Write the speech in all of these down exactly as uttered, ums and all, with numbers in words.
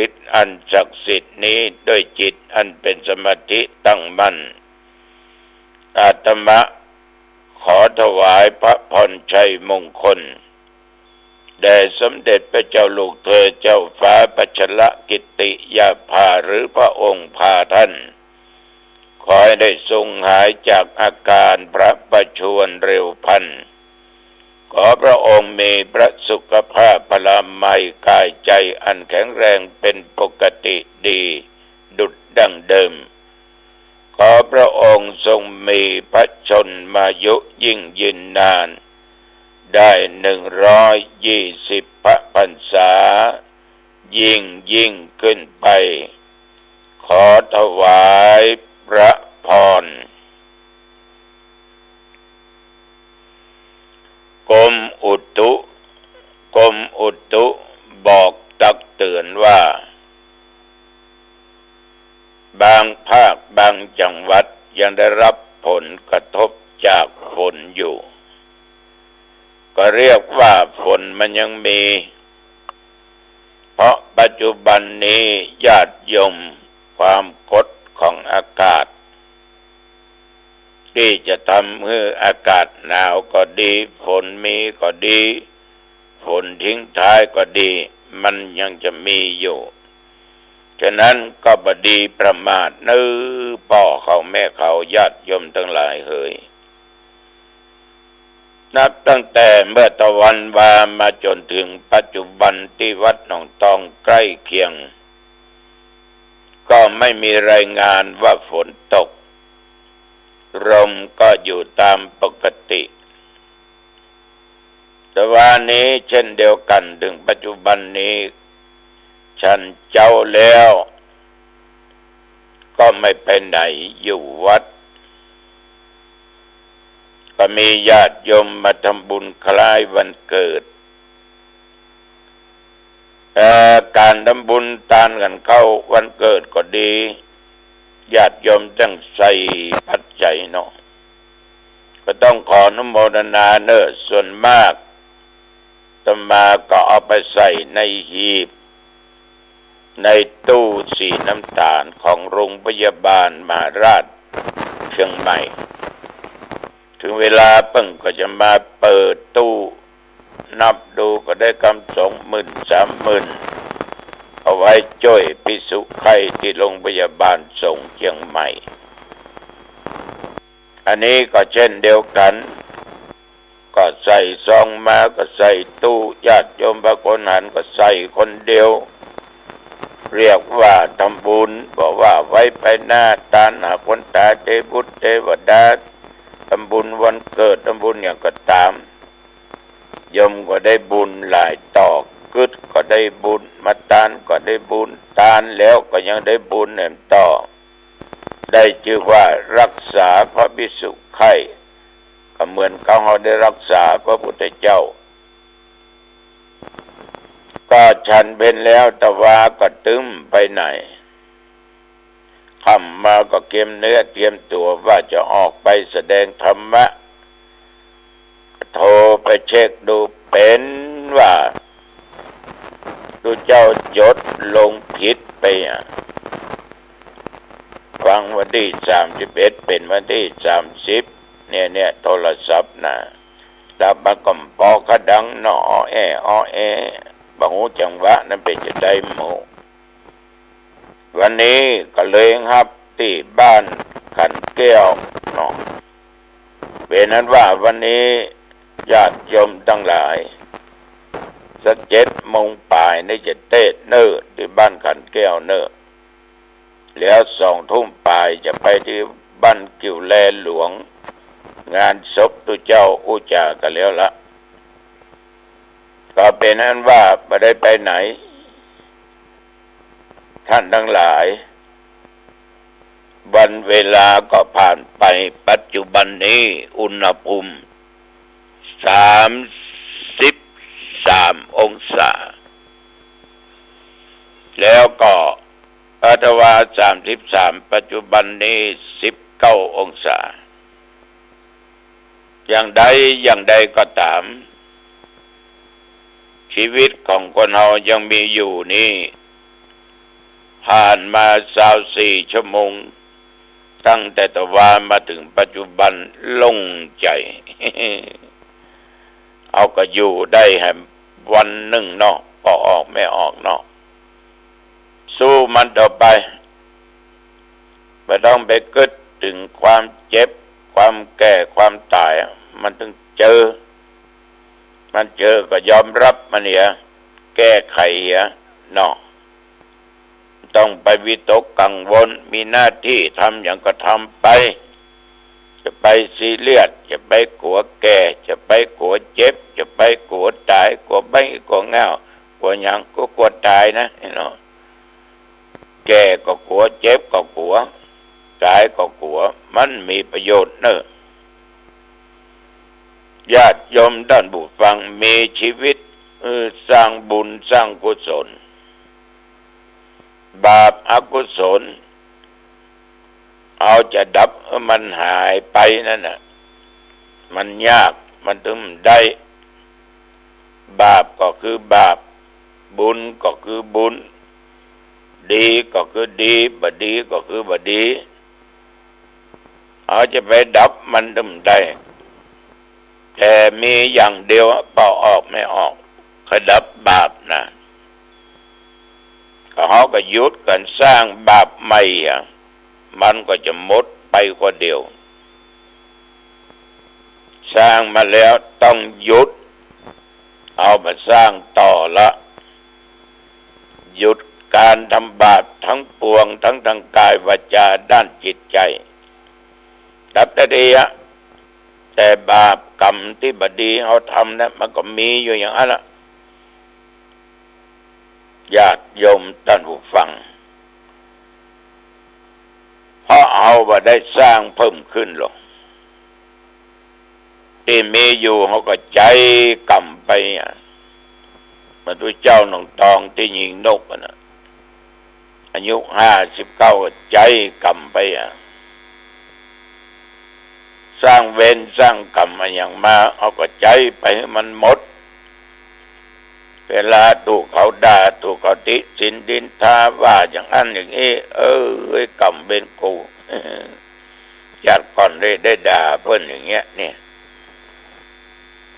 ฤทธิ์อันศักดิ์สิทธิ์นี้ด้วยจิตอันเป็นสมาธิตั้งมั่น อาตมาขอถวายพระพรชัยมงคล แด่สมเด็จพระเจ้าลูกเธอเจ้าฟ้าพัชรกิติยาภา หรือพระองค์พาท่าน ขอให้ได้ทรงหายจากอาการพระประชวรเร็วพลัน ขอพระองค์มีพระสุขภาพพลามัยกายใจอันแข็งแรงเป็นปกติดีดุจดั้งเดิม ขอพระองค์ทรงมีพระชนมายุยิ่งยืนนาน ได้หนึ่งร้อยยี่สิบพระพรรษา ยิ่งยิ่งขึ้นไป ขอถวายพระพร กรมอุตุ กรมอุตุบอกตักเตือนว่า บางภาคบางจังหวัดยังได้รับผลกระทบจากฝนอยู่ ก็เรียกว่าฝนมันยังมี เพราะปัจจุบันนี้ญาติโยม ความกดของอากาศ ตี้จะทำหื้ออากาศหนาวก็ดี ฝนมีก็ดี ฝนทิ้งท้ายก็ดี มันยังจะมีอยู่ ฉะนั้นก็บ่ดีประมาทเน้อป้อเขาแม่เขาญาติโยมตังหลายเหย นับตั้งแต่เมื่อตะวันวามาจ๋นถึงปัจจุบันตี้วัดหนองตองใก้เคียง ก็ไม่มีรายงานว่าฝนตก ลมก็อยู่ต๋ามปกติ แต่วานี้เช่นเดียวกั๋น เถิงปัจจุบันนี้ ฉันเจ๊าแล้ว ก็ไม่ไปไหนอยู่วัด ก็มีญาติโยมมาทำบุญคล้ายวันเกิด เอ่อ ก๋านทำบุญตานกั๋นเข้าวันเกิดก็ดี ญาติโยมต้องใส่ปัจจัยเนาะ ก็ต้องขออนุโมทนาเน้อ ส่วนมากอาตมาก็เอาไปใส่ในหีบ ในตู้สีน้ำต๋าลของโรงพยาบาลมหาราชเชียงใหม่ เถิงเวลาเปิ้นก็จะมาเปิดตู้ นับดูก็ได้กำสองหมื่นสามหมื่น เอาไว้จ้วยภิกษุใคร่ตี้โรงพยาบาลสงฆ์เชียงใหม่ อันนี้ก็เช่นเดียวกั๋น ก็ใส่ซองมาก็ใส่ตู้ ญาติโยมบางคนหันก็ใส่คนเดียว เรียกว่าทำบุญ บ่ว่าไว้ไปหน้าตานหาคนต๋าย เตบุตรเตวดา ทำบุญวันเกิด ทำบุญหยังก็ต๋าม โยมก็ได้บุญหลายต่อ กึ๊ดก็ได้บุญ มาตานก็ได้บุญ ตานแล้วก็ยังได้บุญแหมต่อ ได้จื้อว่ารักษาพระภิกษุใคร่ ก็เหมือนกับเฮาได้รักษาพระพุทธเจ้า ก็ฉันเพลแล้ว ตะวาก็ตึงไปไหน ค่ำมาก็เกียมเนื้อเกียมตั๋วว่าจะออกไปแสดงธรรมะ โทรไปเช็คดู เป๋นว่า ตุ๊เจ้าจดลงผิดไปอะ ฟังวันตี้สามสิบเอ็ด เป๋นวันตี้สามสิบ เนี่ย เนี่ย โทรศัพท์นะ แล้วมันก็ปอกระดังหนอ ออแอ ออแอ บ่ฮู้จังหวะนั้นเป๋นจะใดหมู่ วันนี้ก็เลยฮับตี้บ้านขันแก้วเนาะ เป๋นอันว่าวันนี้ญาติโยมตังหลาย สักเจ็ดโมงป๋ายนี่จะเตสน์เน้อ ตี้บ้านขันแก้วเน้อ แล้วสองทุ่มป๋ายจะไปตี้บ้านกิ่วแลหลวง งานศพตุ๊เจ้าอู้จ๋ากั๋นแล้วละ ก็เป๋นอันว่าบ่ได้ไปไหน ท่านทั้งหลาย วันเวลาก็ผ่านไป ปัจจุบันนี้อุณหภูมิ สามสิบสามองศา แล้วก็ อาตวา สามสิบสาม ปัจจุบันนี้ สิบเก้าองศา อย่างใดอย่างใดก็ต๋าม ชีวิตของคนเฮายังมีอยู่นี้ ผ่านมาซาวสี่ชั่วโมง ตั้งแต่ตะวามาเถิงปัจจุบัน โล่งใจ๋ เอาก็อยู่ได้แหมวันนึ่งเนาะ ก็ออกไม่ออกเนาะ สู้มันต่อไป บ่ต้องไปกึ๊ดเถิงความเจ็บ ความแก่ ความต๋าย มันต้องเจอ มันเจอก็ยอมรับมันเหีย แก้ไขเหียเนาะ ต้องไปวิตกกังวล มีหน้าตี้ทำหยังก็ทำไป จะไปซีเรียส จะไปกั๋วแก่ จะไปกั๋วเจ็บ จะไปกั๋วต๋าย กั๋วใบ้กั๋วง่าว กั๋วหยังก็กั๋วต๋ายนะเนาะ แก่ก็กั๋ว เจ็บก็กั๋ว ต๋ายก็กั๋ว มันมีประโยชน์เน่อ ญาติโยมต้านผู้ฟัง มีจีวิต เออ สร้างบุญสร้างกุศล บาปอกุศล เฮาจะดับหื้อมันหายไปนั้นน่ะ มันยาก มันตึงได้ บาปก็คือบาป บุญก็คือบุญ ดีก็คือดี บ่ดีก็คือบ่ดี เฮาจะไปดับมันตึงได้ แต่มีอย่างเดียว เป่าออกไม่ออก คือดับบาปนะ ก็เฮาก็หยุดกั๋นสร้างบาปใหม่อะ มันก็จะหมดไปกว่าเดียว สร้างมาแล้วต้องหยุด เอามาสร้างต่อละ หยุดก๋านทำบาปทั้งปวง ทั้งตางก๋ายวาจา ด้านจิตใจ๋ ดับได้ดีอะ แต่บาปกรรมตี้บ่ดีเฮาทำนะ มันก็มีอยู่อย่างนั้นละ ญาติโยมต้านผู้ฟัง เพราะเฮาบ่ได้สร้างเพิ่มขึ้นหรอก ตี้มีอยู่เฮาก็ใจ๊กรรมไปอะ เหมือนตุ๊เจ้าหนองตองตี้ยิงนกอะนะ อายุห้าสิบเก้าก็ใจ๊กรรมไปอะ สร้างเวรสร้างกรรมอะหยังมา เฮาก็ใจ๊ไปหื้อมันหมด เวลาถูกเขาด่า ถูกเขาติฉินนินทา ว่าอย่างอั้นอย่างอี้ เอ้ย กรรมเวรกู จาติก่อนได้ ได้ด่าเปิ้นอย่างเงี้ย เนี่ย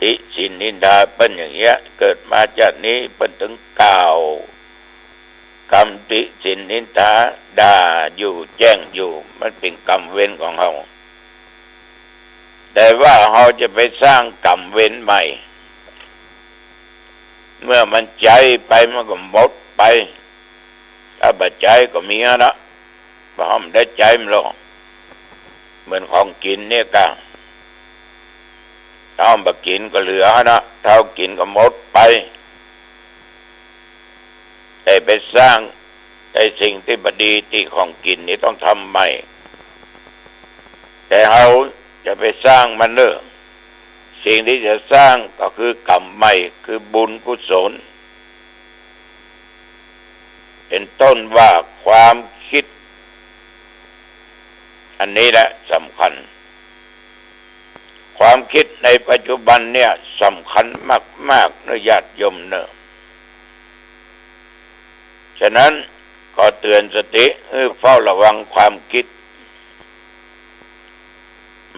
ติฉินนินทาเปิ้นอย่างเงี้ย เกิดมาจาตินี้เปิ้นตึงกล่าวกำติฉินนินทา ด่าอยู่แจ้งอยู่ มันเป๋นกรรมเวรของเฮา แต่ว่าเฮาจะไปสร้างกรรมเวรใหม่ เมื่อมันใจ๊ไปมันก็หมดไป ถ้าบ่ใจ๊ก็มีหั้นนะ บ่ได้ใจ๊มันหรอก เหมือนของกิ๋นเนี่ยก่ะ ถ้าบ่กิ๋นก็เหลือหั้นนะ ถ้ากิ๋นก็หมดไป แต่ไปสร้างไอ้สิ่งตี้บ่ดีตี้ของกิ๋นนี่ต้องทำใหม่ แต่เฮาจะไปสร้างมันเน่อ สิ่งตี้จะสร้างก็คือกรรมใหม่ คือบุญกุศล เป๋นต้นว่าความกึ๊ด อันนี้แหละสำคัญ ความกึ๊ดในปัจจุบันเนี่ยสำคัญมากๆ เน่อญาติโยมเน่อ ฉะนั้นขอเตือนสติ เออ เฝ้าระวังความกึ๊ด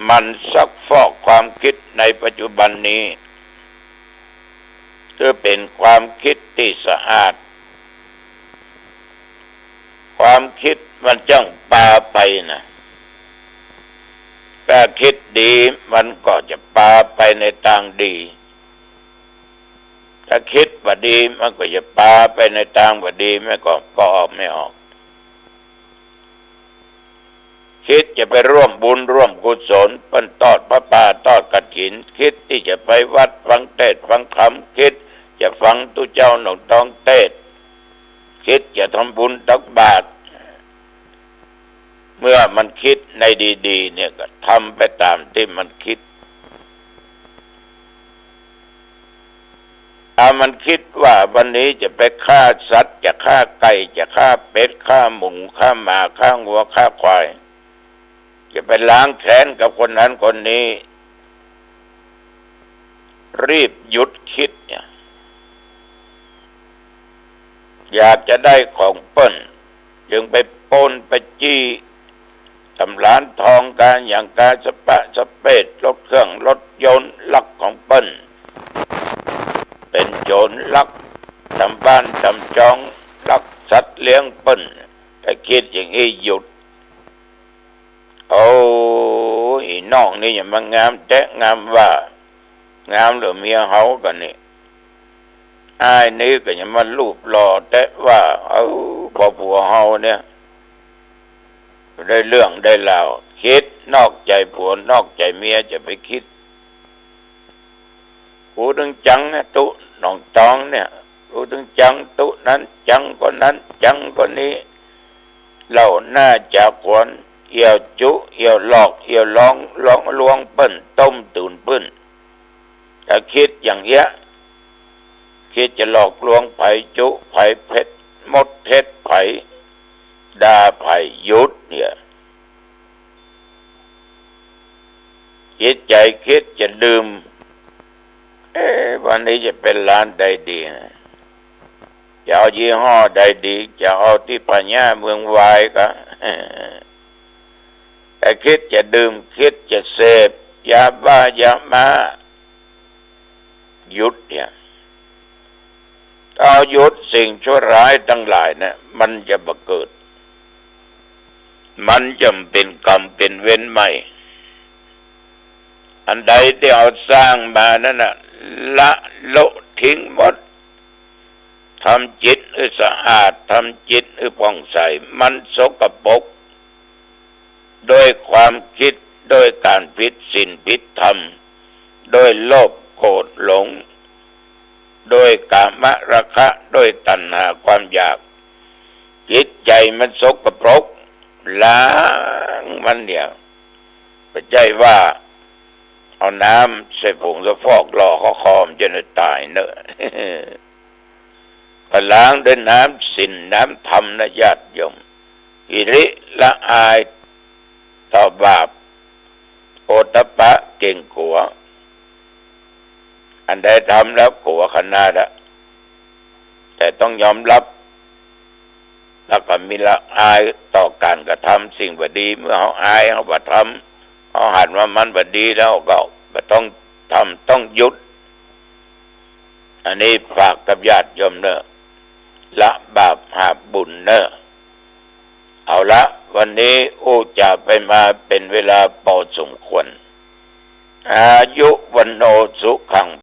หมั่นซักฟอกความกึ๊ดในปัจจุบันนี้ เปื้อเป๋นความกึ๊ดตี้สะอาด ความกึ๊ดมันจ้างปาไปนะ ถ้ากึ๊ดดีมันก็จะปาไปในตางดี ถ้ากึ๊ดบ่ดีมันก็จะปาไปในตางบ่ดี มันก็ ก็ออกไม่ออก กึ๊ดจะไปร่วมบุญร่วมกุศล เปิ้นทอดผ้าป่าทอดกฐิน กึ๊ดตี้จะไปวัดฟังเตสน์ฟังธรรม กึ๊ดจะฟังตุ๊เจ้าหนองตองเตสน์ กึ๊ดจะทำบุญตักบาตร เมื่อมันกึ๊ดในดีๆ เนี่ยก็ทำไปต๋ามตี้มันกึ๊ด ถ้ามันกึ๊ดว่าวันนี้จะไปฆ่าสัตว์ จะฆ่าไก่ จะฆ่าเป็ด ฆ่าหมู ฆ่าหมา ฆ่างัว ฆ่าควาย จะไปล้างแค้นกับคนนั้นคนนี้ รีบหยุดกึ๊ดเนี่ย อยากจะได้ของเปิ้น จึงไปปล้นไปจี้ ต๋ามร้านทองก๋านหยังก๋านสะปะสะเปด รถเครื่องรถยนต์ลักของเปิ้น เป๋นโจรลักต๋ามบ้านต๋ามจอง ลักสัตว์เลี้ยงเปิ้น ถ้าคิดอย่างอี้หยุด โอ้ อีน้องนี่หยังมางามแต๊งามว่า งามเหลือเมียเฮากั๋นนี่ อ้ายนี่ก็หยังมารูปหล่อแต๊ว่า เอ้า พอผัวเฮาเนี่ย ได้เรื่องได้ราว คิดนอกใจ๋ผัวนอกใจ๋เมีย จะไปคิด กูตึงจังนะ ตุ๊หนองตองเนี่ย กูตึงจังตุ๊นั้น จังคนนั้น จังคนนี้ เหล้าหน้าจ๋าขวัญ เอี่ยวจุ เอี่ยวหลอก เอี่ยวลอง ลองลวงเปิ้น ต้มตุ๋นเปิ้น ถ้าคิดอย่างเอี้ย คิดจะหลอกลวงใผ จุใผ เพ็ดมดเท็จใผ ด่าใผ หยุดเนี่ย จิตใจ๋คิดจะดื่ม เอ๊ะ วันนี้จะเป๋นร้านใดดีนะ จะเอายี่ห้อใดดี จะเอาตี้พญาเมืองวายกะ แต่คิดจะดื่ม คิดจะเสพ ยาบ้า ยาม้า หยุดเนี่ย เอาหยุดสิ่งชั่วร้ายตังหลายเนี่ย มันจะบ่เกิด มันจะเป๋นกรรมเป๋นเวรใหม่ อันใดตี้เอาสร้างมานั้นน่ะ ละโละทิ้งหมด ทำจิตหื้อสะอาด ทำจิตหื้อผ่องใส มันสกปรก ด้วยความคิด ด้วยก๋านผิดศีลผิดธรรม ด้วยโลภโกรธหลง ด้วยกามราคะ ด้วยตัณหาความอยาก จิตใจ๋มันสกปรก ล้างมันเนี่ย บ่ใจ้ว่า เอาน้ำใส่ผงซักฟอกหล่อเข้าคอมันจะได้ต๋ายเนอะ ก็ล้างด้วยน้ำศีลน้ำธรรมนะญาติโยม หิริละอายต่อบาป โอตตัปปะเกรงกั๋ว อันใดทำแล้วกั๋วขนาดอะ แต่ต้องยอมรับ แล้วก็มีละอายต่อก๋านกระทำสิ่งบ่ดี เมื่อเฮาอาย เฮาบ่ทำ เฮาหันว่ามันบ่ดีแล้วก็บ่ต้องทำ ต้องหยุด อันนี้ฝากกับญาติโยมเนอะ ละบาปหาบุญเนอะ เอาละ วันนี้อู้จ๋าไปมาเป๋นเวลาปอสมควร อายุ วัณโณ สุขัง